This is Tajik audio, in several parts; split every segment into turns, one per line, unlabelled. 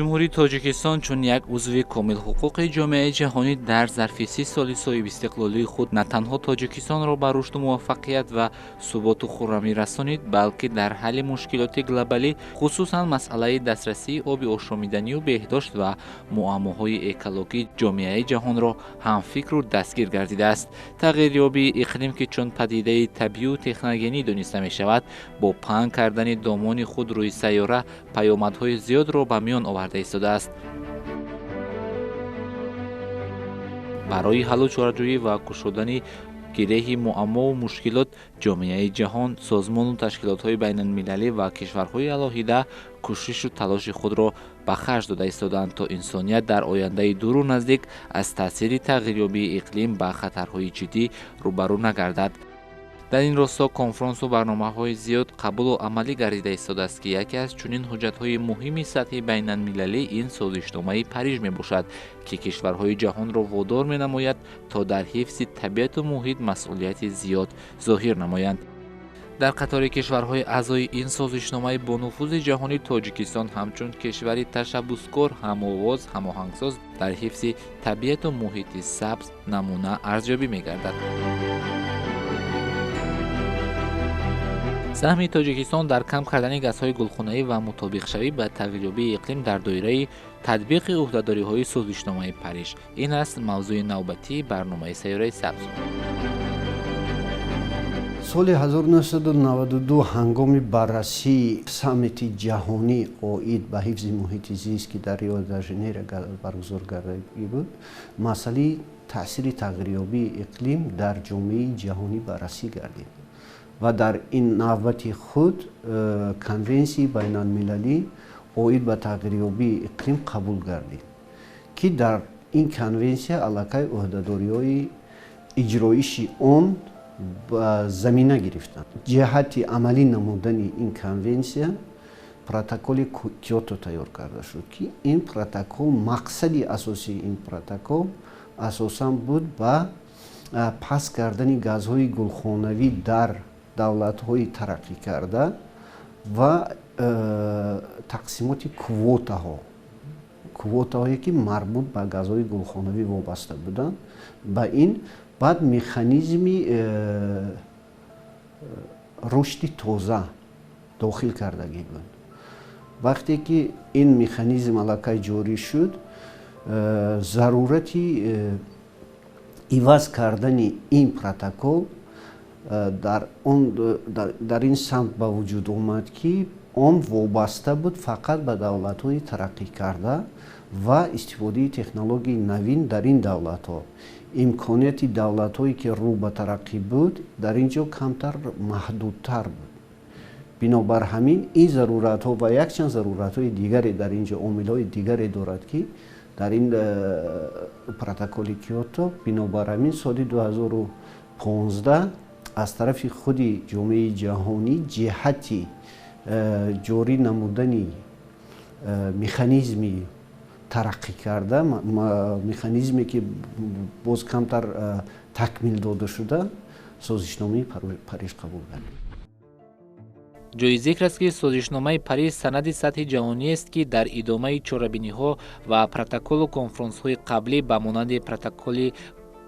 Ҷумҳурии Тоҷикистон чун як узви комилҳуқуқи ҷомеаи ҷаҳонӣ дар зарфи 30 соли соҳибистиқлолии худ на танҳо Тоҷикистонро ба рушду муваффақият ва суботу хуррамӣ расонид, балки дар ҳалли мушкилоти глобалӣ, хусусан масъалаи дастрасии оби ошомиданию беҳдошт ва муаммоҳои экологӣ ҷомеаи ҷаҳонро ҳамфикру дастгир гардидааст. Тағйирёбии иқлим, ки чун падидаи табиию техногенӣ дониста мешавад, бо паҳн кардани домони худ рӯи сайёра паёмадҳои зиёдро ба миён оварда истодааст. Барои ҳаллу чораҷӯӣ ва кушодани гиреҳи муаммову мушкилот ҷомеаи ҷаҳон, созмону ташкилотҳои байналмилалӣ ва кишварҳои алоҳида кӯшишу талоши худро ба харҷ дода истодаанд, то инсоният дар ояндаи дуру наздик аз таъсири тағйирёбии иқлим ба хатарҳои ҷиддӣ рӯбарӯ нагардад. Дар ин росто конфронсу барномаҳои зиёд қабулу амалӣ гардида истодааст, ки яке аз чунин ҳуҷҷатҳои муҳими сатҳи байналмилалӣ ин созишномаи Париж мебошад, ки кишварҳои ҷаҳонро водор менамояд, то дар ҳифзи табиату муҳит масъулияти зиёд зоҳир намоянд. Дар қатори кишварҳои аъзои ин созишномаи бонуфузи ҷаҳонӣ Тоҷикистон ҳамчун кишвари ташаббускор, ҳамовоз, ҳамоҳангсоз дар ҳифзи табиату муҳити сабз намуна арзёбӣ мегардад. Саҳми Тоҷикистон дар кам кардани газҳои гулхонаӣ ва мутобиқшавӣ ба тағйирёбии иқлим дар доираи татбиқи ӯҳдадориҳои созишномаи Париж ин аст мавзӯи навбатии барномаи Сайёраи сабз.
Соли 1992 ҳангоми баррасии саммити ҷаҳонӣ оид ба ҳифзи муҳити зист, ки дар Рио-де-Жанейро баргузор гардида буд, масъалаи таъсири тағйирёбии иқлим дар ҷомеаи ҷаҳонӣ баррасӣ гардид ва дар ин навбати худ конвенсияи байналмилалӣ оид ба тағйирёбии иқлим қабул гардид, ки дар ин конвенсия аллакай ӯҳдадориҳои иҷроиши он ба замина гирифтанд. Ҷиҳати амалӣ намудани ин конвенсия протоколи Киото тайёр карда шуд, ки ин протокол, мақсади асосии ин протокол асосан буд ба паст кардани газҳои гулхонавӣ дар давлатҳои тараққӣ карда ва тақсимоти квотаҳо, квотаҳое ки марбут ба газҳои гулхонавӣ вобаста буданд. Ба ин баъд механизми рушди тоза дохил кардагӣ буд. Вақте ки ин механизм аллакай ҷорӣ шуд, зарурати иваз кардани ин протокол дар ин самт ба вуҷуд омад, ки он вобаста буд фақат ба давлатҳои тараққӣ карда ва истифодаи технологияи навин дар ин давлатҳо. Имконияти давлатҳое ки рӯ ба тараққӣ буд, дар ин ҷо камтар маҳдудтар буд. Бинобар ҳамин ин заруратҳо ва якчанд заруратҳои дигаре дар ин ҷо, омилҳои дигаре дорад, ки дар ин протоколи Киото, бинобар ҳамин соли 2015 аз тарафи худи ҷомеаи ҷаҳонӣ ҷиҳати ҷорӣ намудани механизми тараққӣ карда, механизме ки боз камтар такмил дода шуда, созишномаи Париж қабул гардид.
Ҷои зикр аст, ки созишномаи Париж санади сатҳи ҷаҳониест, ки дар идомаи чорабиниҳо ва протоколу конфронсҳои қаблӣ ба монанди протоколи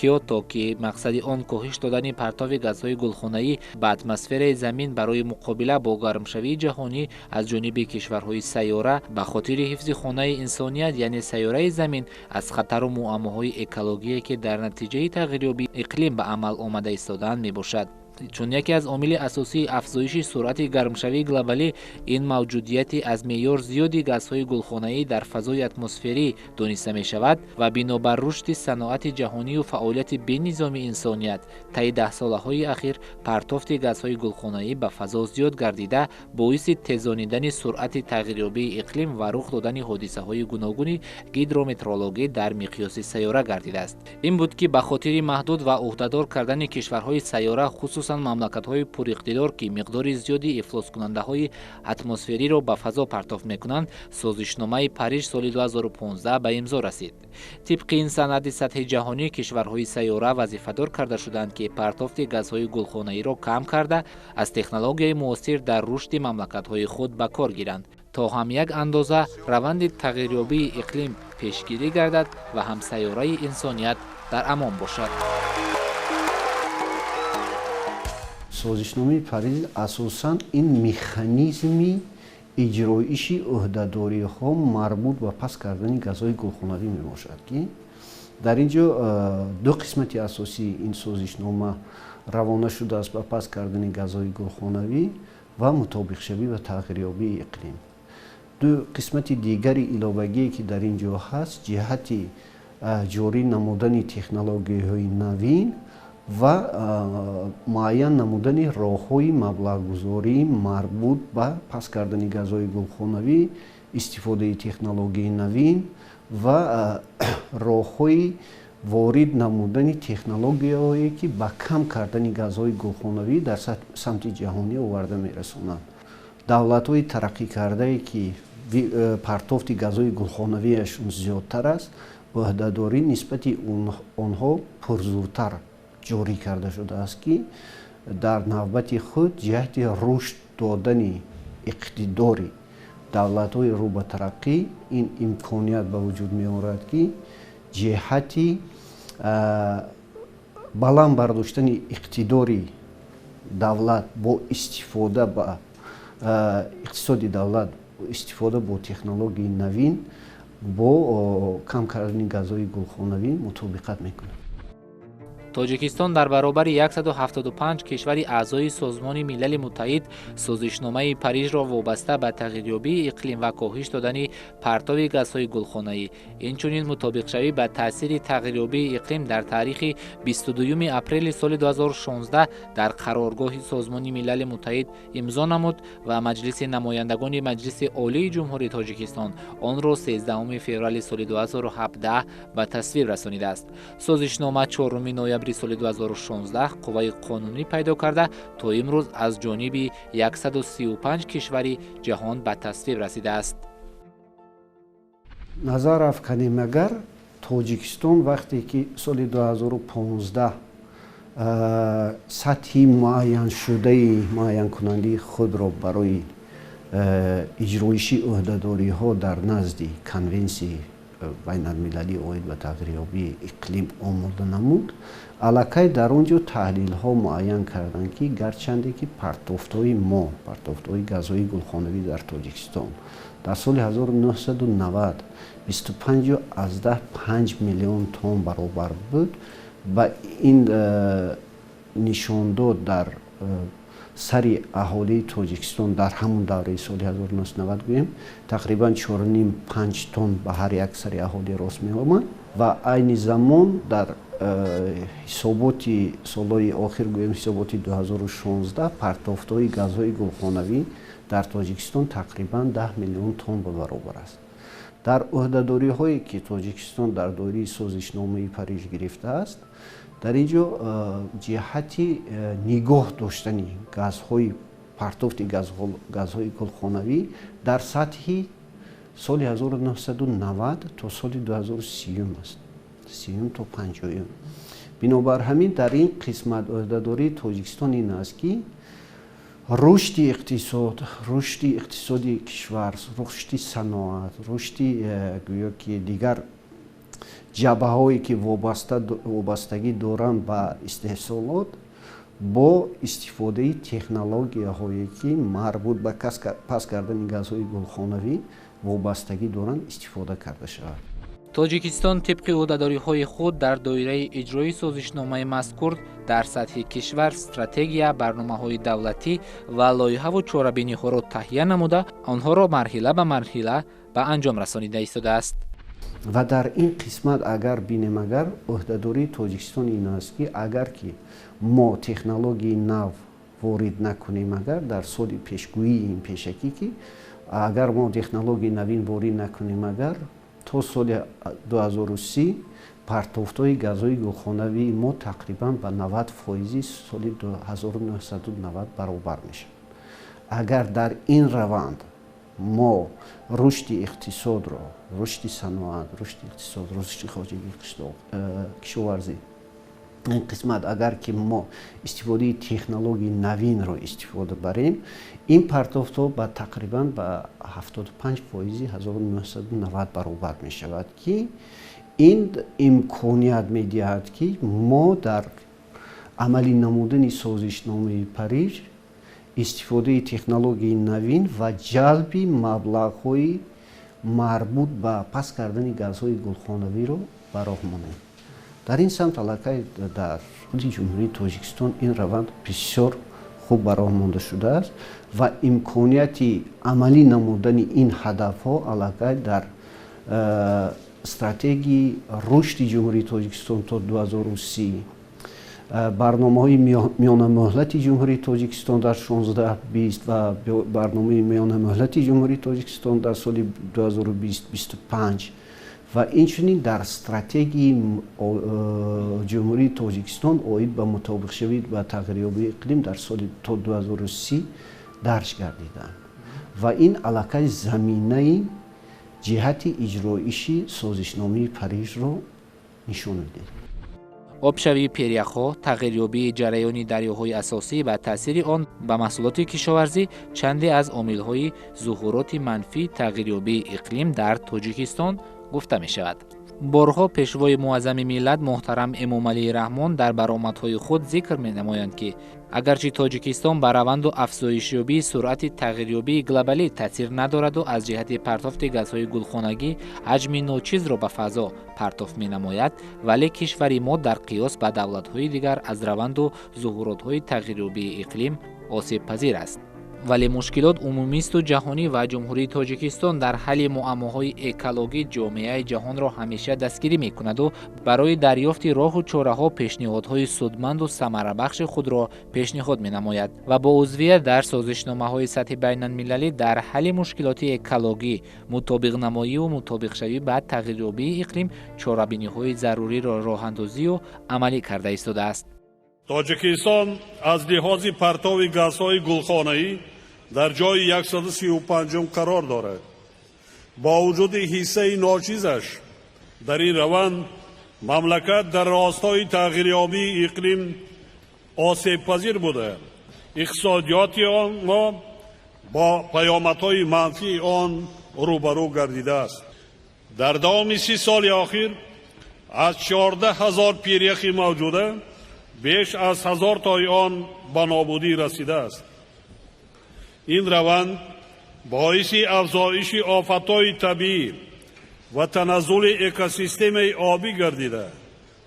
Киото, ки мақсади он коҳиш додани партови газҳои гулхонаӣ ба атмосфераи замин барои муқобила бо гармшавии ҷаҳонӣ аз ҷониби кишварҳои сайёра ба хотири ҳифзи хонаи инсоният, яъне сайёраи замин, аз хатару муаммоҳои экологие, ки дар натиҷаи тағйирёбии иқлим ба амал омада истодаанд, мебошад. Чун яке аз омили асосии афзоиши суръати гармшавии глобалӣ ин мавҷудияти аз меъёр зиёди газҳои гулхонаӣ дар фазои атмосферӣ дониста мешавад ва бинобар рушди саноати ҷаҳонию фаъолияти бенизоми инсоният таи даҳсолаҳои ахир партофти газҳои гулхонаӣ ба фазо зиёд гардида, боиси тезонидани суръати тағйирёбии иқлим ва рух додани ҳодисаҳои гуногуни гидрометеорологӣ дар миқёси сайёра гардидааст. Ин буд, ки ба хотири маҳдуд ва ӯҳдадор кардани кишварҳои сайёра, хусусан мамлакатҳои пуриқтидор, ки миқдори зиёди ифлоскунандаҳои атмосфериро ба фазо партоф мекунанд, созишномаи Париж соли 2015 ба имзо расид. Тибқи ин санади сатҳи ҷаҳонӣ кишварҳои сайёра вазифадор карда шуданд, ки партофти газҳои гулхонаиро кам карда, аз технологияи муосир дар рушди мамлакатҳои худ ба кор гиранд, То ҳам як андоза раванди тағйирёбии иқлим пешгирӣ гардад ва ҳам сайёраи инсоният дар амон бошад.
Созишномаи Париж асосан ин механизми иҷроиши ӯҳдадориҳо марбут ба паст кардани газҳои гулхонавӣ мебошад, ки дар ин ҷо ду қисмати асосии ин созишнома равона шудааст ба паст кардани газҳои гулхонавӣ ва мутобиқшавӣ ба тағйирёбии иқлим. Ду қисмати дигари иловагие, ки дар ин ҷо ҳаст, ҷиҳати ҷорӣ намудани технологияҳои навин ва муайян намудани роҳҳои маблағгузории марбут ба паст кардани газҳои гулхонавӣ, истифодаи технологияи навин ва роҳҳои ворид намудани технологияҳое, ки ба кам кардани газҳои гулхонавӣ дар самти ҷаҳонӣ оварда мерасонанд. Давлатҳои тараққикардае, ки партофти газҳои гулхонавиашон зиёдтар аст, ӯҳдадорӣ нисбати онҳо пурзуртар ҷорӣ карда шудааст, ки дар навбати худ ҷиҳати рушд додани иқтидори давлатҳои рӯ ба тараққӣ ин имконият ба вуҷуд меорад, ки ҷиҳати баланд бардоштани иқтидори давлат бо истифода ба иқтисоди давлат, истифода бо технологияи навин, бо кам кардани газҳои гулхонавӣ мутобиқат мекунад.
Тоҷикистон дар баробари 175 кишвари аъзои Созмони Милали Муттаҳид созишномаи Парижро вобаста ба тағйирёбии иқлим ва коҳиш додани партови газҳои гулхонаӣ, инчунин мутобиқшавӣ ба таъсири тағйирёбии иқлим дар таърихи 22 апрели соли 2016 дар қароргоҳи Созмони Милали Муттаҳид имзо намуд ва Маҷлиси намояндагони Маҷлиси Олии Ҷумҳурии Тоҷикистон онро 13 феврали соли 2017 ба тасвиб расонидааст. Созишнома 4 ноябри соли 2016 қувваи қонунӣ пайдо карда, то имрӯз аз ҷониби 135 кишвари ҷаҳон ба тасвиб расидааст.
Назар афканем агар, Тоҷикистон вақте ки соли 2015 сатҳи муайяншудаи муайянкунандаи худро барои иҷроиши ӯҳдадориҳо дар назди Конвенсияи байналмилалӣ оид ба тағйирёбии иқлим омода намуд, аллакай дар он ҷо таҳлилҳо муайян карданд, ки гарчанде ки партофтҳои мо, партофтҳои газҳои гулхонавӣ дар Тоҷикистон дар соли 1990 25,5 миллион тонн баробар буд, ба ин нишондод дар сари аҳолии Тоҷикистон дар ҳамон давраи соли 1990 гӯем, тақрибан 4,5-5 тонн ба ҳар як сари аҳолӣ рост меомад ва айни замон дар ҳисоботи солҳои охир, гӯем ҳисоботи 2016, партофтҳои газҳои гулхонавӣ дар Тоҷикистон тақрибан 10 миллион тонн ба баробар аст. Дар ӯҳдадориҳое, ки Тоҷикистон дар доираи созишномаи Париж гирифтааст, дар ин ҷо ҷиҳати нигоҳ доштани газҳои партофти газҳои гулхонавӣ дар сатҳи соли 1990 то соли 2030 аст, 30 то 50. Бинобар ҳамин дар ин қисмат ӯҳдадории Тоҷикистон ин аст, ки рушди иқтисод, рушди иқтисоди кишвар, рушди саноат, рушди гӯё ки дигар ҷабҳаҳое, ки вобастагӣ доранд ба истеҳсолот, бо истифодаи технологияҳое, ки марбут ба паст кардани газҳои гулхонавӣ вобастагӣ доранд, истифода карда шавад.
Тоҷикистон тибқи ӯҳдадориҳои худ дар доираи иҷрои созишномаи мазкур дар сатҳи кишвар стратегия, барномаҳои давлатӣ ва лоиҳаву чорабиниҳоро таҳия намуда, онҳоро марҳила ба марҳила ба анҷом расонида истодааст.
Ва дар ин қисмат агар бинем агар, ӯҳдадории Тоҷикистон ин аст, ки агар ки мо технологияи нав ворид накунем агар, дар соли пешгӯии ин пешакӣ, ки агар мо технологияи навин ворид накунем агар, то соли 2030 партофтҳои газҳои гулхонавии мо тақрибан ба 90 фоизи соли 1990 баробар мешавад. Агар дар ин раванд мо рушди иқтисодро, рушди саноат, рушди иқтисод, рушди хоҷагии қишлоқ, кишоварзӣ. Ин қисмат, агар ки мо истифодаи технологияи навинро истифода барем, ин партофтҳо ба тақрибан ба 75 фоизи 1990 баробар мешавад, ки ин имконият медиҳад, ки мо дар амалӣ намудани созишномаи Париж истифодаи технологияи навин ва ҷалби маблағҳои марбут ба паст кардани газҳои гулхонавиро ба роҳ монем. Дар ин самт аллакай дар худи Ҷумҳурии Тоҷикистон ин раванд бисёр хуб ба роҳ монда шудааст ва имконияти амалӣ намудани ин ҳадафҳо аллакай дар стратегияи рушди Ҷумҳурии Тоҷикистон то 2030, барномаҳои миёнамуҳлати Ҷумҳурии Тоҷикистон дар 16-20 ва барномаи миёнамуҳлати Ҷумҳурии Тоҷикистон дар соли 2020-25 ва инчунин дар стратегияи Ҷумҳурии Тоҷикистон оид ба мутобиқшавӣ ба тағйирёбии иқлим дар соли то 2030 дарҷ гардиданд ва ин аллакай заминаи ҷиҳати иҷроиши созишномаи Парижро нишон медиҳад.
Обшавии перяхҳо, тағйирёбии ҷараёни дарёҳои асосӣ ва таъсири он ба маҳсулоти кишоварзӣ чанде аз омилҳои зуҳуроти манфии тағйирёбии иқлим дар Тоҷикистон гуфта мешавад. Борҳо Пешвои Муаззами миллат муҳтарам Эмомалӣ Раҳмон дар баромадҳои худ зикр менамоянд, ки агарчи Тоҷикистон ба раванду афзоишёбии суръати тағйирёбии глобалӣ таъсир надораду аз ҷиҳати партофти газҳои гулхонагӣ ҳаҷми ночизро ба фазо партоф менамояд, вале кишвари мо дар қиёс ба давлатҳои дигар аз раванду зуҳуротҳои тағйирёбии иқлим осебпазир аст. Вале мушкилот умумисту ҷаҳонӣ ва Ҷумҳурии Тоҷикистон дар ҳалли муаммоҳои экологӣ ҷомеаи ҷаҳонро ҳамеша дастгирӣ мекунаду барои дарёфти роҳу чораҳо пешниҳодҳои судманду самарабахши худро пешниҳод менамояд ва бо узвият дар созишномаҳои сатҳи байналмилалӣ дар ҳалли мушкилоти экологӣ, мутобиқнамоиву мутобиқшавӣ ба тағйирёбии иқлим чорабиниҳои заруриро роҳандозию амалӣ карда истодааст.
Тоҷикистон аз лиҳози партови газҳои гулхонаӣ дар ҷои 135-ум қарор дорад. Бо вуҷуди ҳиссаи ночизаш дар ин раванд, мамлакат дар ростои тағйирёбии иқлим осебпазир буда, иқтисодиёти мо бо паёмадҳои манфии он рӯбарӯ гардидааст. Дар давоми 30 соли охир аз 14 000 пиряхи мавҷуда беш аз 1000 тои он ба нобудӣ расидааст. Ин раванд боиси афзоиши офатҳои табиӣ ва таназзули экосистемаи обӣ гардида,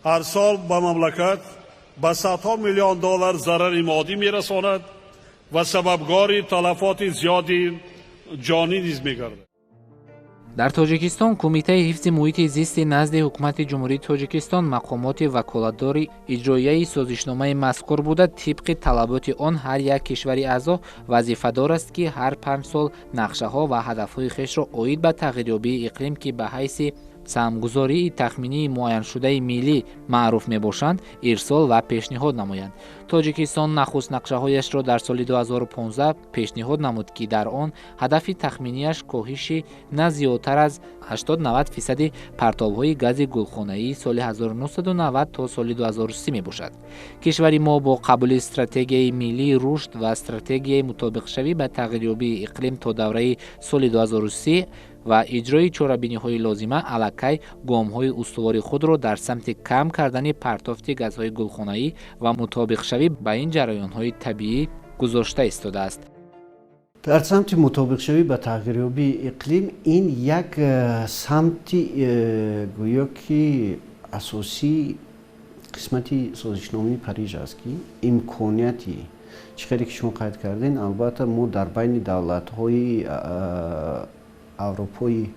ҳар сол ба мамлакат ба садҳо миллион доллар зарари моддӣ мерасонад ва сабабгори талафоти зиёди ҷонӣ низ мегардад.
Дар Тоҷикистон Кумитаи ҳифзи муҳити зисти назди Ҳукумати Ҷумҳурии Тоҷикистон мақомоти ваколатдори иҷроияи созишномаи мазкур буда, тибқи талаботи он ҳар як кишвари аъзо вазифадор аст, ки ҳар 5 сол нақшаҳо ва ҳадафҳои хешро оид ба тағйирёбии иқлим, ки ба ҳайси саҳмгузории тахминии муайяншудаи миллӣ маъруф мебошанд, ирсол ва пешниҳод намоянд. Тоҷикистон нахуст нақшаҳояшро дар соли 2015 пешниҳод намуд, ки дар он ҳадафи тахминияш коҳиши на зиёдтар аз 80-90 фисади партобҳои гази гулхонаии соли 1990 то соли 2030 мебошад. Кишвари мо бо қабули стратегияи миллии рушд ва стратегияи мутобиқшавӣ ба тағйирёбии иқлим то давраи соли 2030 ва иҷрои чорабиниҳои лозима аллакай гомҳои устувори худро дар самти кам кардани партофти газҳои гулхонаӣ ва мутобиқшавӣ ба ин ҷараёнҳои табиӣ гузошта истодааст.
Дар самти мутобиқшавӣ ба тағйирёбии иқлим ин як самти гӯё ки асосии қисмати созишномаи Париж аст, ки имконияти чӣ хеле ки шумо қайд кардем, албатта, мо дар байни давлатҳои Аврупои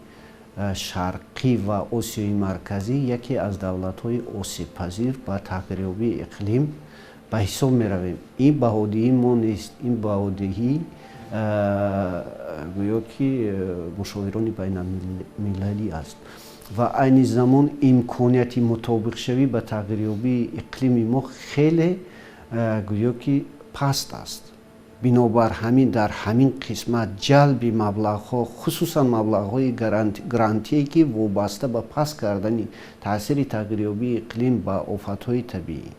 Шарқӣ ва Осиёи Марказӣ яке аз давлатҳои осебпазир ба тағйирёбии иқлим ба ҳисоб меравем. Ин баҳодиҳии мо нест, ин баҳодиҳӣ гӯё ки мушовирони байналмилалӣ аст ва айни замон имконияти мутобиқшавӣ ба тағйирёбии иқлими мо хеле гӯё ки паст аст. Бинобар ҳамин дар ҳамин қисмат ҷалби маблағҳо, хусусан маблағҳои грантие, ки вобаста ба паст кардани таъсири тағйирёбии иқлим ба офатҳои табиӣ.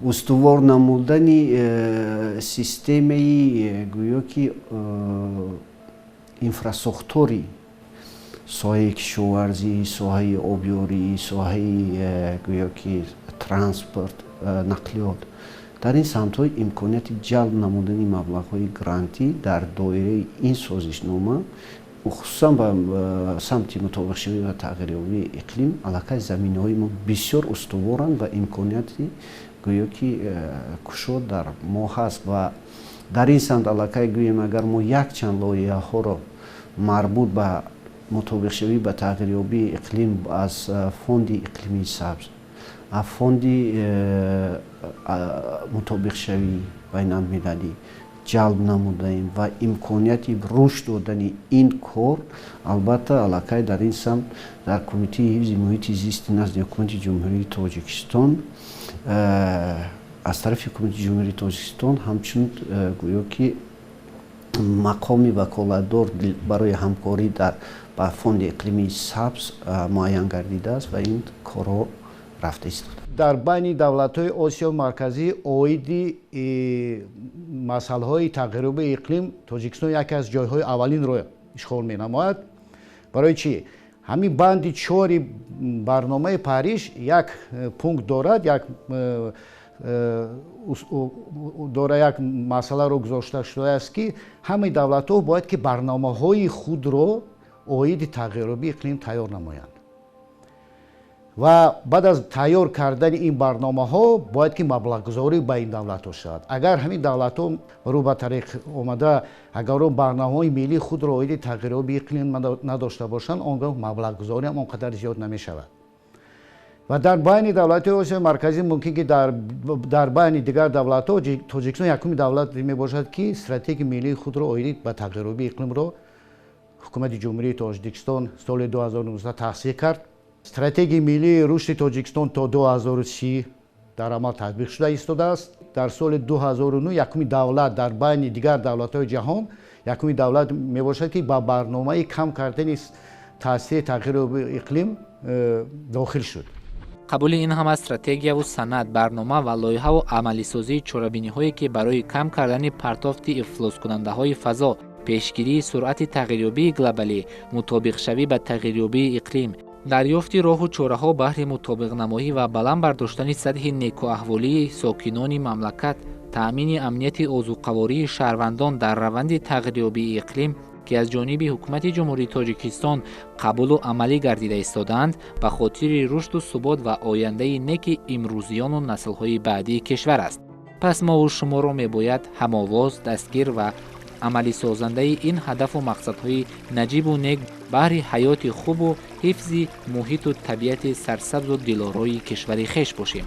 Устувор намудани системаи гӯё ки инфрасохтори соҳаи кишоварзӣ, соҳаи обёрӣ, соҳаи гӯё ки транспорт, нақлиёт, дар ин самтҳо имконияти ҷалб намудани маблағҳои грантӣ дар доираи ин созишнома, хусусан ба самти мутобиқшавӣ ва тағйирёбии иқлим, аллакай заминаҳои мо бисёр устуворанд ва имконияти гӯё ки кушод дар мо ҳаст. Ва дар ин самт аллакай гӯем, агар мо якчанд лоиҳаҳоро марбут ба мутобиқшавӣ ба тағйирёбии иқлим аз фонди иқлимии сабз, аз фонди мутобиқшавии байналмилалӣ ҷалб намудаем ва имконияти рушд додани ин кор, албатта, аллакай дар ин самт дар Кумитаи ҳифзи муҳити зисти назди Ҳукумати Ҷумҳурии Тоҷикистон, аз тарафи Ҳукумати Ҷумҳурии Тоҷикистон ҳамчун гӯё ки мақоми ваколатдор барои ҳамкорӣ дар ба фонди иқлимии сабз муайян гардидааст ва ин корҳо рафта истода.
Дар байни давлатҳои Осиёи Марказӣ оиди масъалаҳои тағйирёбии иқлим Тоҷикистон яке аз ҷойҳои аввалинро ишғол менамояд. Барои чӣ? Ҳамин банди чори барномаи Париж як пункт дорад, як дора, як масъаларо гузошта шудааст, ки ҳамаи давлатҳо бояд ки барномаҳои худро оиди тағйирёбии иқлим тайёр намоянд ва баъд аз тайёр кардани ин барномаҳо бояд ки маблағгузорӣ ба ин давлатҳо шавад. Агар ҳамин давлатҳо рӯ ба тариқ омада, агар он барномаҳои миллии худро оиди тағйирёбии иқлим надошта бошанд, он гоҳ маблағгузориам он қадар зиёд намешавад. Ва дар байни давлатҳои Осиёи Марказӣ, мумкин ки дар байни дигар давлатҳо, Тоҷикистон якуми давлат мебошад, ки стратегияи миллии худро оиди ба тағйирёбии иқлимро Ҳукумати Ҷумҳурии Тоҷикистон соли 2019 тасдиқ кард. Стратегияи миллии рушди Тоҷикистон то 2030 дар амал татбиқ шуда истодааст. Дар соли 2009 якуми давлат дар байни дигар давлатҳои ҷаҳон, якуми давлат мебошад, ки ба барномаи кам кардани таъсири тағйирёбии иқлим дохил шуд.
Қабули ин ҳама стратегияву санад, барнома ва лоиҳаву амалисозии чорабиниҳое, ки барои кам кардани партофти ифлоскунандаҳои фазо, пешгирии суръати тағйирёбии глобалӣ, мутобиқшавӣ ба тағйирёбии иқлим, дарёфти роҳу чораҳо баҳри мутобиқнамоӣ ва баланд бардоштани сатҳи некуаҳволии сокинони мамлакат, таъмини амнияти озуқавории шаҳрвандон дар раванди тағйирёбии иқлим, ки аз ҷониби Ҳукумати Ҷумҳурии Тоҷикистон қабулу амалӣ гардида истодаанд, ба хотири рушду субот ва ояндаи неки имрӯзиёну наслҳои баъдии кишвар аст. Пас мову шуморо мебояд ҳамовоз, дастгир ва амалисозандаи ин ҳадафу мақсадҳои наҷибу нек баҳри ҳаёти хубу ҳифзи муҳиту табиати сарсабзу дилорои кишвари хеш бошем.